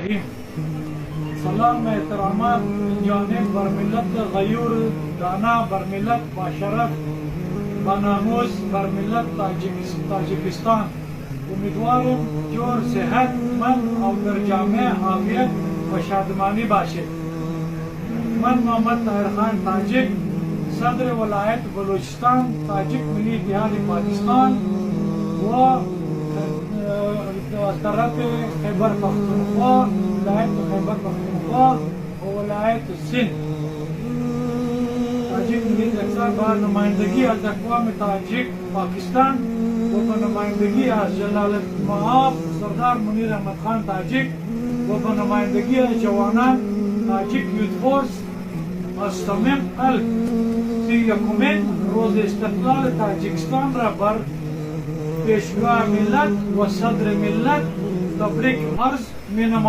الرحیم. سلام احترامات اینجانب بر ملت غیور دانا، بر ملت با شرف، با ناموس، بر ملت تاجکستان. امیدوارم جور، صحت مند او در جامعه عافیت و شادمانی باشد. من محمد طاهر خان تاجک، صدر ولایت بلوچستان تاجک ملی اتحاد پاکستان و از طرف خیبر پختونخوا، ولایت خیبر پختونخوا و ولایت سند، تاجک ملی اتحاد با نمایندگی از اقوام تاجک پاکستان و با نمایندگی از جلالت مآب سردار منیر احمد خان تاجک و با نمایندگی از جوانان تاجک Youth Force، از صمیم قلب 31مین روز استقلال تاجیکستان را بر پیشوا ملت و صدر ملت تبریک عرض می نمایم.